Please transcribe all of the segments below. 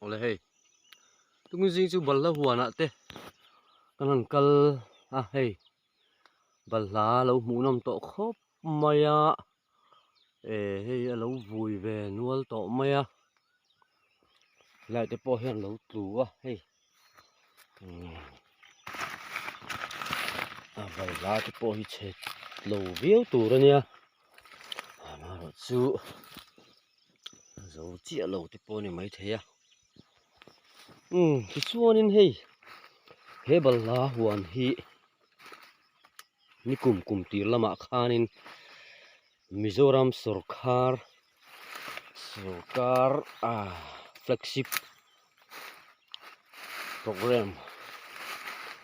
Awle hei tungin zing chu balhla huanah te kan han kal a hei balhla lo hmuh nawm tawh khawp mai a eh hei a lo vui ve nual tawh mai a helai te pawh hian a lo tlu a hei a balhla te pawh hi chhe lo viau tur a nia amaherawhchu. Zo chiah lo te pawh a ni maithei a umm tichuanin hei he balhla huan hi ni kum kum tir lamah khanin Mizoram sawrkhar sawrkar ah flagship programme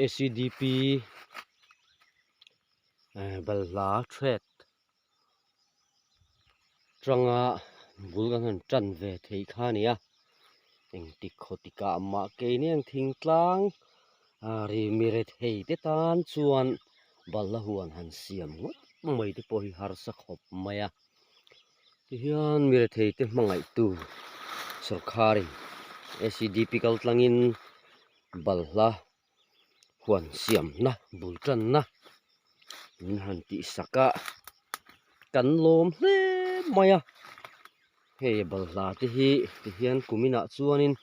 A C D P eh balhla thread. Tanga bul kan han tan ve thei kha a ni a engtik khaw tikah mah keini ang thingtlang ri mi rethei te tan chuan balhla huan han siam ngawt mai te pawh hi harsa khawp mai a tihian mi rethei te hmangaihtu sawrkharin A C D P kal tlangin balhla huan siamna bul tanna min han tih sak a kan lawm hle mai a hei balhla te hi tihian kuminah chuanin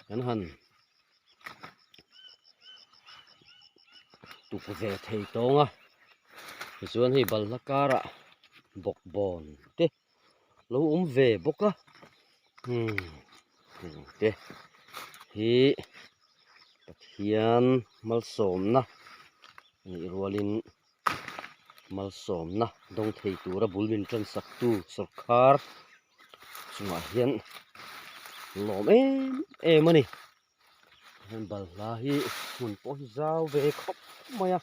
kan han tuk ve thei tawng a tichuan hei balhla karah bawkbawn te lo awm ve bawk a umm heng te hi Pathian malsawmna anih rualin malsawmna dawng thei tura bul min tan sak tu sawrkhar chungah hian lawm em em a ni heng balhla hi hmun pawh hi zau ve khawp mai a.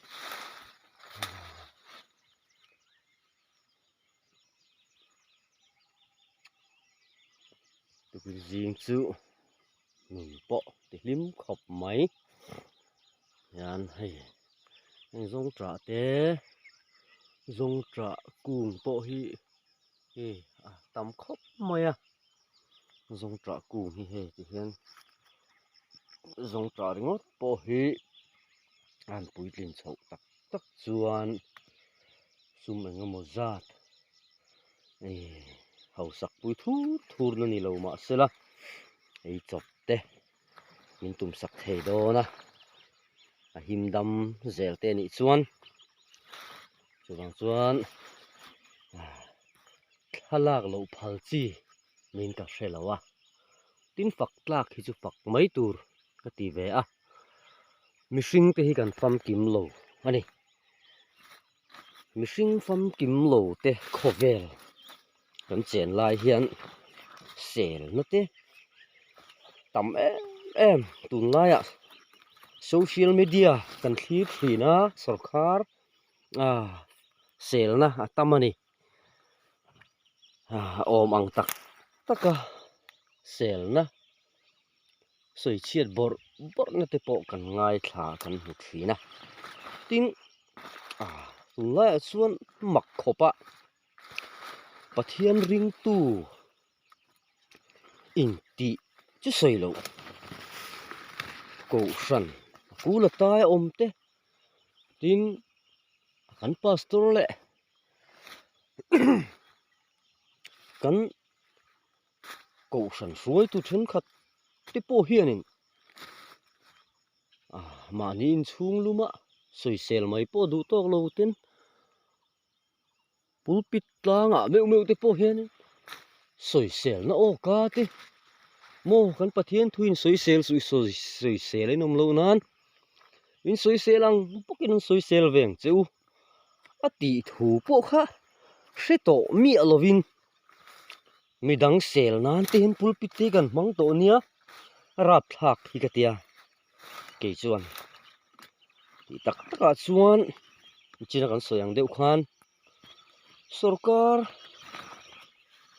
Tukverh zing chu nun pawh ti hlim khawp mai hian hei heng zawngṭah te zawngṭah kung pawh hi hei a tam khawp mai a zawngṭah kung hi hei ti hian zawngṭah ringawt pawh hi a han puitlin chhoh tak tak chuan sum eng emaw zat ih hausak pui thur thur na ni lo mahsela ei chawp te min tum sak thei dawn a a him dam zel te anih chuan chuvang chuan thlalak loh phal chi min ka hre lo a tin fak tlak hi chu fak mai tur ka ti ve a mihring te hi kan famkim lo a ni. Mihring famkim lo te khawvel kan chen lai hian selna te tam em em tunlaiah social media kan thlir thin a sawrkhar ah selna a tam a ni ah awm ang tak tak a selna. Sawi chhiat bawrh bawrh na te pawh kan ngaithla kan hmu thin a tin ah tunlaiah chuan mak khawp a Pathian ringtu intih chu sawi loh kohhran a kul a tai a awm te tin kan pastor leh kan. Kohhran hruaitu thenkhat te pawh hianin ah mahni inchhung luma sawisel mai pawh duh tawk lo ten pulpit tlangah meuh meuh te pawh hianin sawiselna aw ka te maw kan Pathian thuin sawisel suh sawisel in awm loh nan in sawisel ang bawkin an sawisel ve ang che u a tih thu pawh kha hre tawh miah lovin. Midang sel nan te hian pulpit te hi kan hmang tawh nia a rapthlak hi ka tia kei chuan tih tak takah chuan nichina kan sawi ang deuh khan sawrkar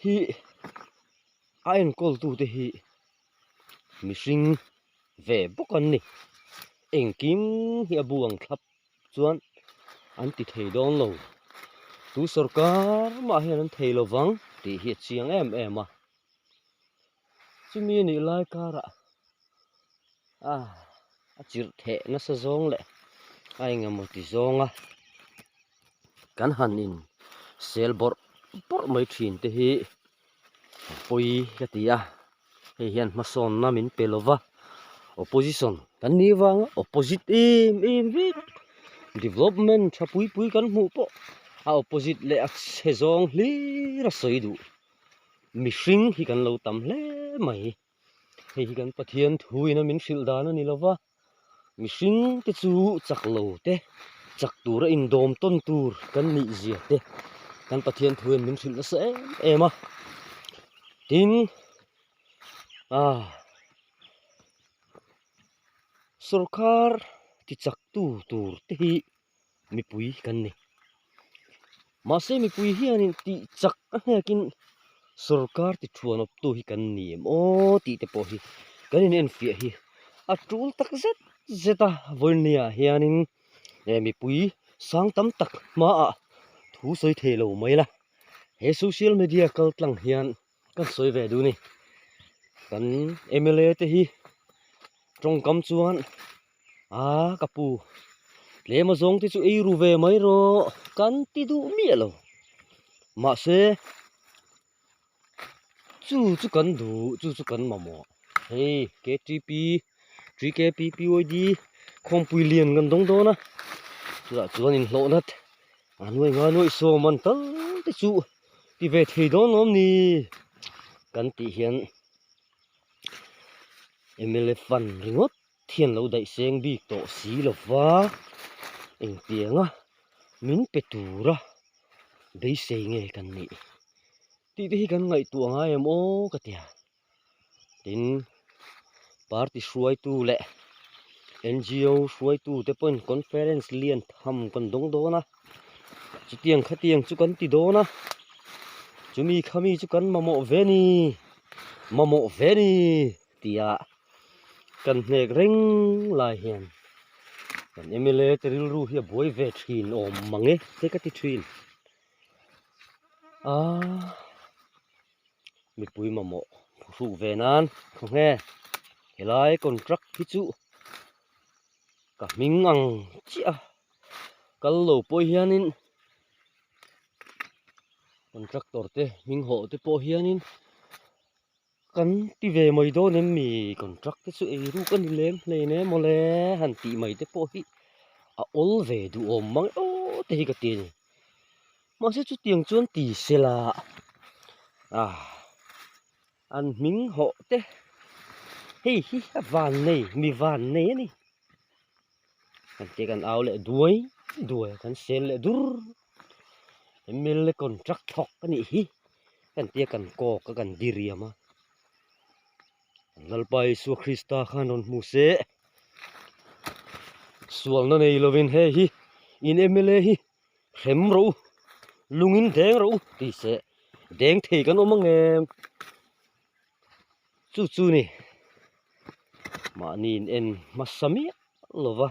hi a enkawl tute hi mihring ve bawk an ni engkim hi a bu ang thlap. chuan an ti thei dawn lo tu sawrkar mah hian an thei lo vang tih hi a chiang em em a. Chumi a nih lai karah ah a chirh theh nasa zawng leh a engemaw ti zawnga kan han in sel bawrh bawrh mai thin te hi a pawi ka ti a, hei hian hmasawnna min pe lova opposition kan nih vanga opposite em em vek development tha pui pui kan hmuh pawh a opposite leh a chhe zawng hlir a sawi duh. Mihring hi kan lo tam hle mai. Hei hi kan Pathian thuin a min hrilh dan a ni lo va, mihring te chu chak lo te, chak tura indawm tawn tur kan nih zia te kan Pathian thuin min hrilh nasa em em a. Tin, ah, sorkar ti chak tu tur te hi mipui kan ni. Mahse mipui hianin tih chak a hnekin sorkar ti thuan awptu hi kan ni em aw tih te pawh hi kan in enfiah hi a tul tak zet zet a vawinia hianin eh mipui sang tam tak hmaah thu sawi thei lo mai la he social media kal tlang hian kan sawi ve duh a ni. Kan M_L_A te hi tawngkam chuan. A ka pu tlem a zawng te chu ei ru ve mai rawh kan ti duh miah lo mahse chu chu kan duh chu chu kan mamawh hei K_T_P 3KPPYD khawmpui lian kan dawng dawn a chutah chuan inhlawhna a nuai ngai nuai sawm an tal te chu ti ve thei dawn awm ni kan tih hian M_L_A fund ringawt. Thian lo daih seng bik tawh si lo va, engtianga min pe tura beisei nge kan nih tih te hi kan ngaihtuah ngai em aw ka ti a. Tin, party hruaitu leh NGO hruaitu te pawhin conference lian tham kan dawng dawn a, chutiang khatiang chu kan ti dawn a, chumi khami chu kan mamawh ve ni, mamawh ve ni tia. Kan hnek reng lai hian kan mla te rilru hi a buai ve thin awm mang e te ka ti thin a mipui mamawh phuhruk ve nan khawnge helai contract hi chu ka hming ang chiah a kal lo pawh hianin contractor te hming hawh te pawh hianin. Kan ti ve mai dawn em mi contract te chu ei ruk a ni lem hlein em mawle han tih mai te pawh hi a awl ve duhawm mang aw te hi ka ti a ni. Mahse chutiang chuan ti sela ah an hming hawh te hei hi a van nei mi van nei a ni. Kan tia kan au leh duai duai a kan sel leh dur mla contract thawk a nih hi. Kan tia kan kawk a kan diriam a, kan Lalpa Isua Krista khan rawn hmu se, sualna nei lovin hei hi in mla hi hrem rawh u, lungin deng rawh u tih se deng thei kan awm ang em? Chu chu ni mahni in en hmasa miah lova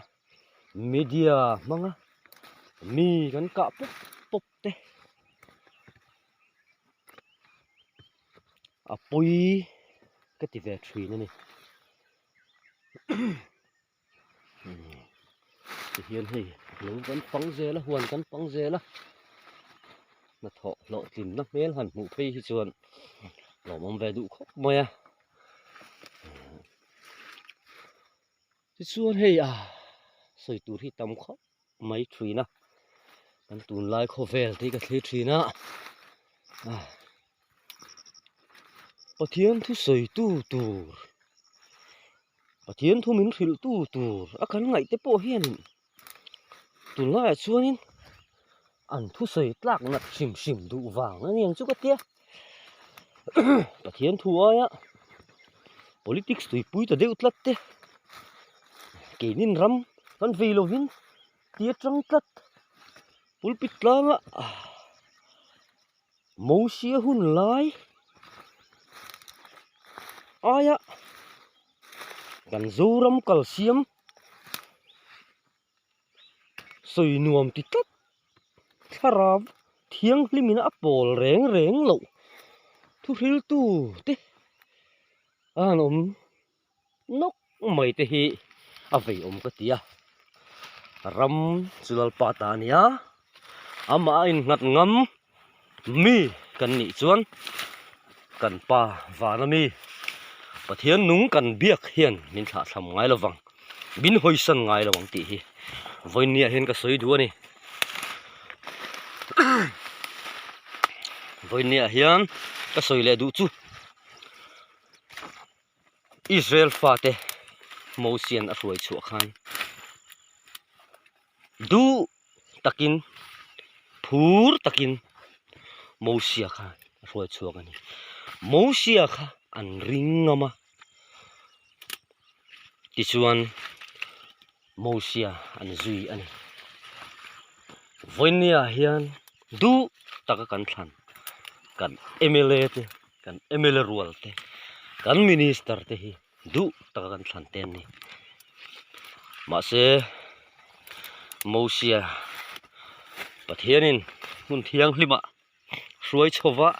media hmanga mi kan kah pawp pawp te a pawi ka ti ve thin a ni tihian hei lo kan pang zel a huan kan pang zel a hnathawh hlawhtlinna hmel han hmuh phei hi chuan lawmawm ve duh khawp mai a tichuan hei a sawi tur hi tam khawp. mai thin a kan tunlai khawvel te hi ka thlir thin a Pathian thu sawi tu tur Pathian thu min hrilh tu tur a kan ngaih te pawh hianin tunlaiah chuanin an thusawi tlak nat hrim hrim duh vang a ni ang chu ka tia Pathian thu aia politics tuipui ta deuh tlat te keinin ram kan vei lovin ti atang tlat pulpit tlanga Mosia hun lai aia kan Zoram kalsiam sawi nuam ti tlat thlarau thianghlim in a pawl reng reng loh thuhriltu te. A han awm nawk mai te hi a vei awm ka ti a, ram chu Lalpa ta a nia, amah a innghat ngam mi kan nih chuan kan pa vana mi Pathian nung kan biak hian min thlahthlam ngai lo vang, min hawisan ngai lo ang tih hi vawinia hian ka sawi duh a ni. Vawinia hian ka sawi leh duh chu. Israel fate Mosian a hruai chhuah khan duh takin phur takin Mosia kha a hruai chhuak a ni. Mosia kha an ring ngam a, tichuan Mosia an zui a ni. Vawinia hian duh taka kan thlan kan mla te kan mla rual te kan minister te hi duh taka kan thlan te an ni. Mahse Mosia Pathianin hmun thianghlimah hruai chho va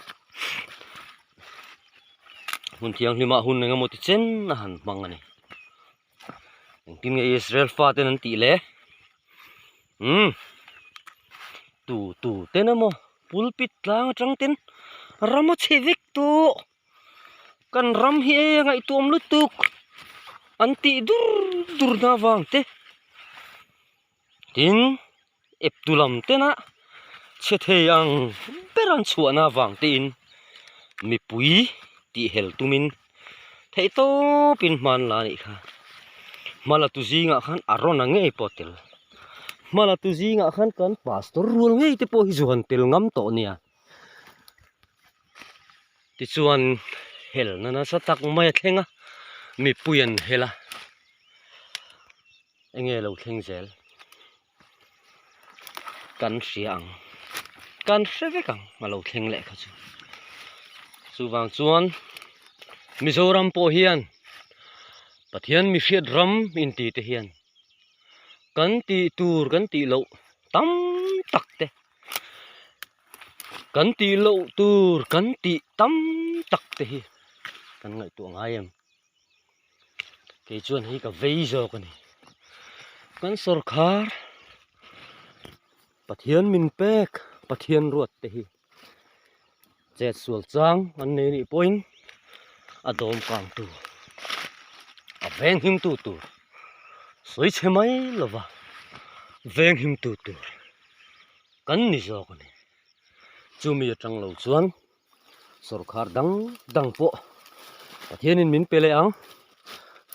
hmun thianghlimah hun engemaw ti chen a han hmang a ni. Engtin nge Israel fa ten an tih le? Umm tu tu ten emaw pulpit tlang atang ten ram a chhe vek tawh kan ram hi e ngaihtuam lutuk an tih dur dur na vang te tin ep tu lam tena chhe thei ang ber an chhuahna avang tein mipui tih hel tumin theih tawpin hman la anih kha hmala tu zingah khan a rawn a ngei pawh tel hmala tu zingah khan kan pastor rual ngei te pawh hi zu han tel ngam tawh nia tichuan helna nasa tak mai a thleng a mipui an hel a enge lo thleng zel. Kan hria ang kan hre vek ang a lo thleng leh kha chu chuvang chuan Mizoram pawh hian Pathian mihriat ram inti te hian kan tih tur kan tih loh tam tak te kan tih loh tur kan tih tam tak te hi kan ngaihtuah ngai em. Kei chuan hei ka vei zawk a ni. Kan sawrkhar Pathian min pek Pathian ruat te hi chet sual chang an nei nih pawhin a dawm kang tur a veng him tu tur sawi chhe mai lova veng him tu tur kan ni zawk a ni. Chumi atang lo chuan. Sawrkhar dang dang pawh Pathianin min pe leh ang.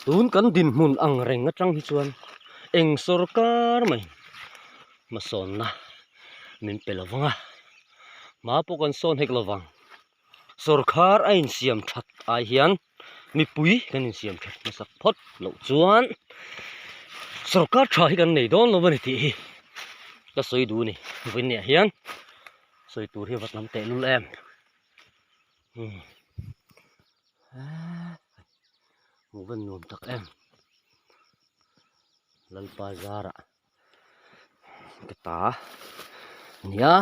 Tun kan dinhmun ang reng atang hi chuan eng sawrkar mai hmasawnna min pe lo vang a, hma pawh kan sawn hek lo vang. Sawrkhar a insiam that ai hian mipui kan insiam that hmasak phawt loh chuan sawrkar tha hi kan nei dawn lo a ni tih hi ka sawi duh a ni vawiinniah hian. Sawi tur hi a va tam teh lul em hmuh van nuam tak em Lalpa zarah ka ta nia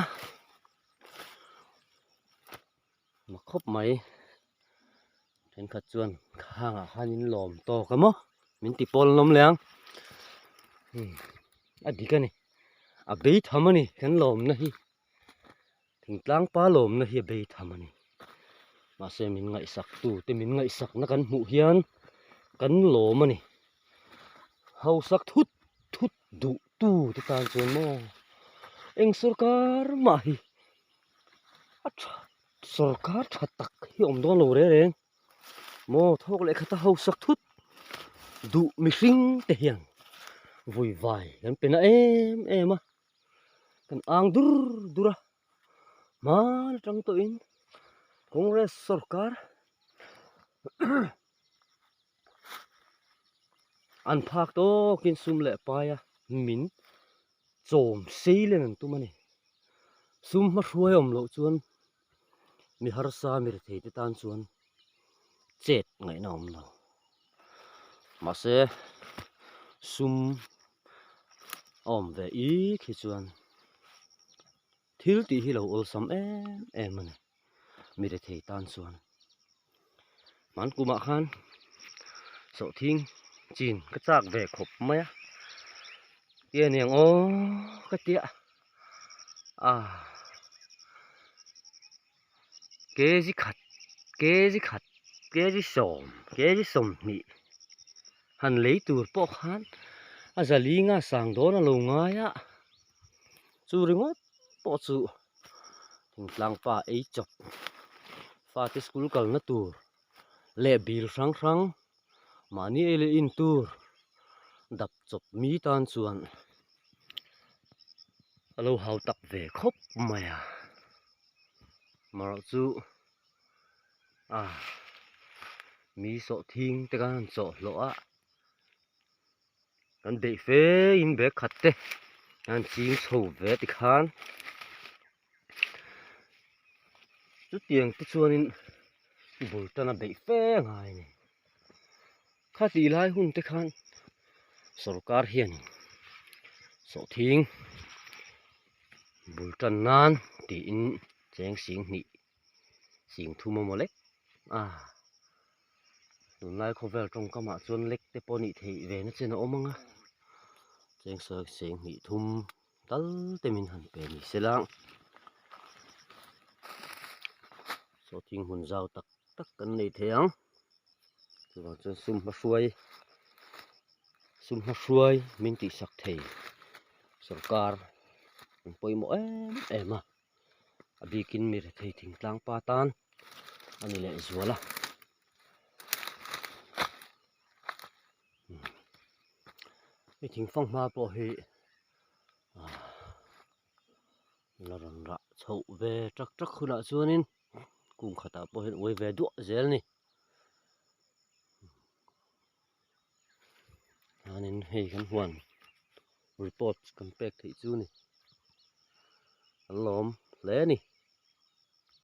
ma khawp mai thenkhat chuan khangah khan in lawm tawk a maw min ti pawl an awm leh ang a dik a ni a bei tham a ni kan lawmna hi thingtlang pa lawmna hi a bei tham a ni mahse min ngaihsak tu te min ngaihsak na kan hmuh hian kan lawm a ni hausak thut thut duh tu te tan chuan maw eng sawrkar mah hi a tha sawrkar tha tak hi awm dawn lo reng reng maw thawk leh khat a hausak thut duh mihring te hian vui vai kan pe na em em a kan ang dur dur a hman atang tawhin congress sawrkar an phak tawkin sum leh pai a min chawm sei len an tum a ni. Sum hmahruai a awm loh chuan mi harsa mi rethei te tan chuan chet ngaihna a awm lo. Mahse sum a awm ve ik hi chuan thil tih hi lo awlsam em em a ni mi rethei tan chuan. Hman kumah khan. Sawhthing chin ka chak ve khawp mai a, tia niang aw ka tia a kg khat kg khat kg sawm kg sawmhnih han lei tur pawh khan a zali nga sang dawn a lo ngai a chu ringawt pawh chu thingtlang pa ei chawp fate school kalna tur. leh bil hrang hrang mahni ei leh in tur dap chawp mi tan chuan a lo hau tak ve khawp mai a marawh chu a mi sawhthing te khan an chawh hlawh a kan beih fe in bag khat te an ching chho ve tikhan. Chutiang te chuanin bul tan a beih fe ngai a ni. Khatih lai hun te khan sorkar hianin sawhthing bul tan nan tiin cheng sing hnih sing thum a maw lek a tunlai khawvel tawngkamah chuan lek te pawh nih theih ve na chen a awm ang a cheng sing hnih thum. Tal te min han pe ni sela sawhthing hmun zau tak tak kan nei thei ang chuvang chuan sum hma hruai sum hma hruai min tih sak thei sorkar an pawimawh em em a a bikin mi rethei thingtlang pa tan a ni leh zual a. Hei thingfang hma pawh hi la rawn rah chhoh ve tak tak hunah chuanin kung khatah pawh hian uai ve duah zel a ni chuanin hei kan huan report kan pek theih chu a ni an lawm hle a ni.